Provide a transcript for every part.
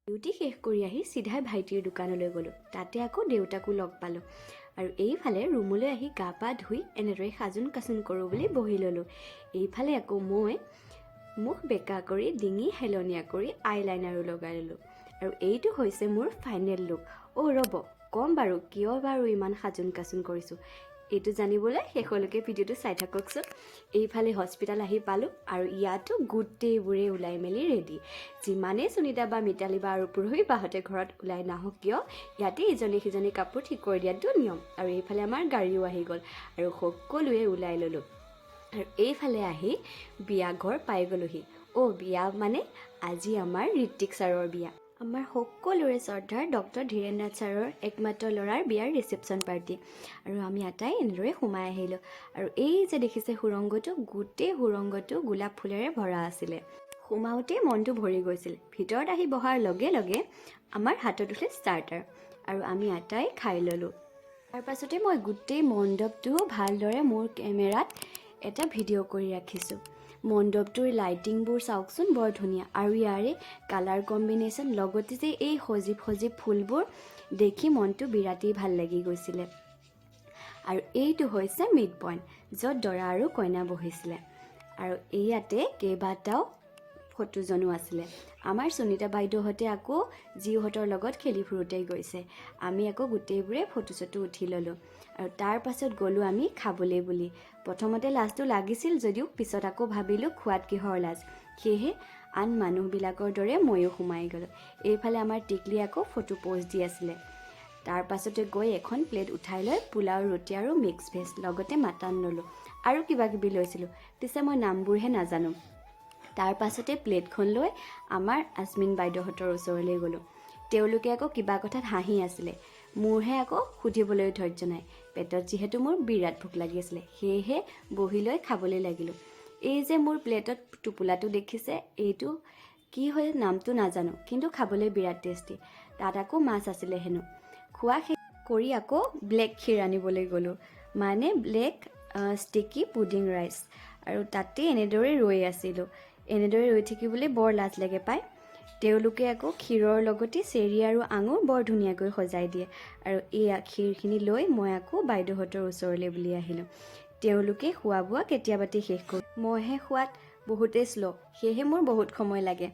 Duty শেষ কৰি আহি চিধাই ভাইটিৰ দোকানলৈ গ'লোঁ। তাতে আকৌ দেউতাকো লগ পালোঁ। আৰু এইফালে ৰুমলৈ আহি গা পা ধুই এনেদৰে সাজোন কাচোন কৰোঁ বুলি বহি ল'লোঁ। এইফালে আকৌ মই মুখ বেকা কৰি, ডিঙি হেলনীয়া কৰি আইলাইনাৰো লগাই ল'লোঁ। আৰু এইটো হৈছে মোৰ ফাইনেল লুক। অ' ৰ'ব, ক'ম বাৰু কিয় বাৰু ইমান সাজোন কাচোন কৰিছোঁ। এইটো জানিবলৈ শেষলৈকে ভিডিঅ'টো চাই থাককচোন। এইফালে হস্পিটেল আহি পালোঁ আৰু ইয়াতো গোটেইবোৰে ওলাই মেলি ৰেডি। যিমানেই সুনীতা বা মিতালী বা আৰু পূৰবী বাহঁতে ঘৰত ওলাই নাহক কিয়, ইয়াতে ইজনে সিজনে কাপোৰ ঠিক কৰি দিয়াটো নিয়ম। আৰু এইফালে আমাৰ গাড়ীও আহি গ'ল আৰু সকলোৱে ওলাই ল'লোঁ আৰু এইফালে আহি বিয়া ঘৰ পাই গ'লোহি। অ' বিয়া মানে আজি আমাৰ ঋত্বিক ছাৰৰ বিয়া। আমাৰ সকলোৰে শ্ৰদ্ধাৰ ডক্টৰ ধীৰেণ নাথ ছাৰৰ একমাত্ৰ ল'ৰাৰ বিয়াৰ ৰিচেপশ্যন পাৰ্টি। আৰু আমি আটাই এনেদৰে সোমাই আহিলোঁ। আৰু এই যে দেখিছে সুৰংগটো, গোটেই সুৰংগটো গোলাপ ফুলেৰে ভৰা আছিলে। সোমাওঁতেই মনটো ভৰি গৈছিল। ভিতৰত আহি বহাৰ লগে লগে আমাৰ হাতত উঠিল ষ্টাৰ্টাৰ আৰু আমি আটাই খাই ল'লোঁ। তাৰ পাছতে মই গোটেই মণ্ডপটো ভালদৰে মোৰ কেমেৰাত এটা ভিডিঅ' কৰি ৰাখিছোঁ। মণ্ডপটোৰ লাইটিংবোৰ চাওকচোন, বৰ ধুনীয়া। আৰু ইয়াৰে কালাৰ কম্বিনেশ্যন, লগতে যে এই সজীৱ সজীৱ ফুলবোৰ দেখি মনটো বিৰাটেই ভাল লাগি গৈছিলে। আৰু এইটো হৈছে মিড পইণ্ট, য'ত দৰা আৰু কইনা বহিছিলে। আৰু ইয়াতে কেইবাটাও ফটোজনো আছিলে। আমাৰ সুনীতা বাইদেউহঁতে আকৌ জীউহঁতৰ লগত খেলি ফুৰোঁতেই গৈছে। আমি আকৌ গোটেইবোৰে ফটো চটো উঠি ল'লোঁ আৰু তাৰ পাছত গ'লোঁ আমি খাবলৈ বুলি। প্ৰথমতে লাজটো লাগিছিল যদিও পিছত আকৌ ভাবিলোঁ, খোৱাত কিহৰ লাজ? সেয়েহে আন মানুহবিলাকৰ দৰে ময়ো সোমাই গ'লোঁ। এইফালে আমাৰ টিকলি আকৌ ফটো প'জ দি আছিলে। তাৰ পাছতে গৈ এখন প্লেট উঠাই লৈ পোলাও, ৰুটি আৰু মিক্স ভেজ, লগতে মাটন ল'লোঁ আৰু কিবা কিবি লৈছিলোঁ। পিছে মই নামবোৰহে নাজানো। তাৰ পাছতে প্লেটখন লৈ আমাৰ আজমিন বাইদেউহঁতৰ ওচৰলৈ গ'লোঁ। তেওঁলোকে আকৌ কিবা কথাত হাঁহি আছিলে। মোৰহে আকৌ সুধিবলৈ ধৈৰ্য নাই। পেটত যিহেতু মোৰ বিৰাট ভোক লাগি আছিলে, সেয়েহে বহি লৈ খাবলৈ লাগিলোঁ। এই যে মোৰ প্লেটত টোপোলাটো দেখিছে, এইটো কি হয় নামটো নাজানো, কিন্তু খাবলৈ বিৰাট টেষ্টি। তাত আকৌ মাছ আছিলে হেনো। খোৱা শেষ কৰি আকৌ ব্লেক ক্ষীৰ আনিবলৈ গ'লোঁ, মানে ব্লেক ষ্টিকি পুডিং ৰাইচ। আৰু তাতে এনেদৰে ৰৈ আছিলোঁ। এনেদৰে ৰৈ থাকিবলৈ বৰ লাজ লাগে পাই। তেওঁলোকে আকৌ ক্ষীৰৰ লগতে চেৰি আৰু আঙুৰ বৰ ধুনীয়াকৈ সজাই দিয়ে। আৰু এই ক্ষীৰখিনি লৈ মই আকৌ বাইদেউহঁতৰ ওচৰলৈ বুলি আহিলোঁ। তেওঁলোকে খোৱা বোৱা কেতিয়াবাতেই শেষ কৰি, মইহে খোৱাত বহুতেই শ্ল', সেয়েহে মোৰ বহুত সময় লাগে।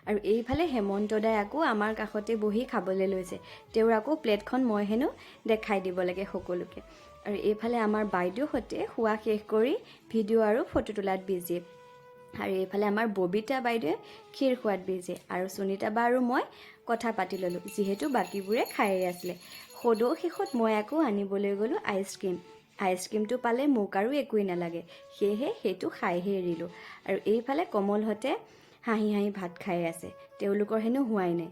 আৰু এইফালে হেমন্ত দাই আকৌ আমাৰ কাষতে বহি খাবলৈ লৈছে। তেওঁৰ আকৌ প্লেটখন মই হেনো দেখাই দিব লাগে সকলোকে। আৰু এইফালে আমাৰ বাইদেউহঁতে খোৱা শেষ কৰি ভিডিঅ' আৰু ফটো তোলাত বিজি। আৰু এইফালে আমাৰ ববিতা বাইদেৱে ক্ষীৰ খোৱাত বিজি। আৰু সুনীতা বা আৰু মই কথা পাতি ল'লোঁ, যিহেতু বাকীবোৰে খায়েই আছিলে। সদৌ শেষত মই আকৌ আনিবলৈ গ'লোঁ আইচক্ৰীম। আইচক্ৰীমটো পালে মোক আৰু একোৱেই নালাগে, সেয়েহে সেইটো খাইহে এৰিলোঁ। আৰু এইফালে কমলহঁতে হাঁহি হাঁহি ভাত খাই আছে, তেওঁলোকৰ হেনো হোৱাই নাই।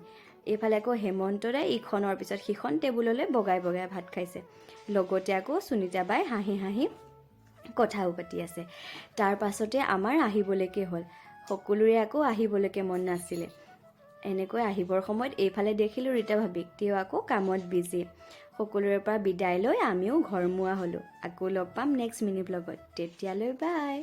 এইফালে আকৌ হেমন্ত দাই ইখনৰ পিছত সিখন টেবুললৈ বগাই বগাই ভাত খাইছে। লগতে আকৌ সুনীতা বাই হাঁহি হাঁহি কথাও পাতি আছে। তাৰ পাছতে আমাৰ আহিবলৈকে হ'ল। সকলোৰে আকৌ আহিবলৈকে মন নাছিলে। এনেকৈ আহিবৰ সময়ত এইফালে দেখিলোঁ ৰীতা ভাবীক, তেওঁ আকৌ কামত বিজি। সকলোৰে পৰা বিদায় লৈ আমিও ঘৰমুৱা হ'লোঁ। আকৌ লগ পাম নেক্সট মিনি ব্লগত। তেতিয়ালৈ বাই।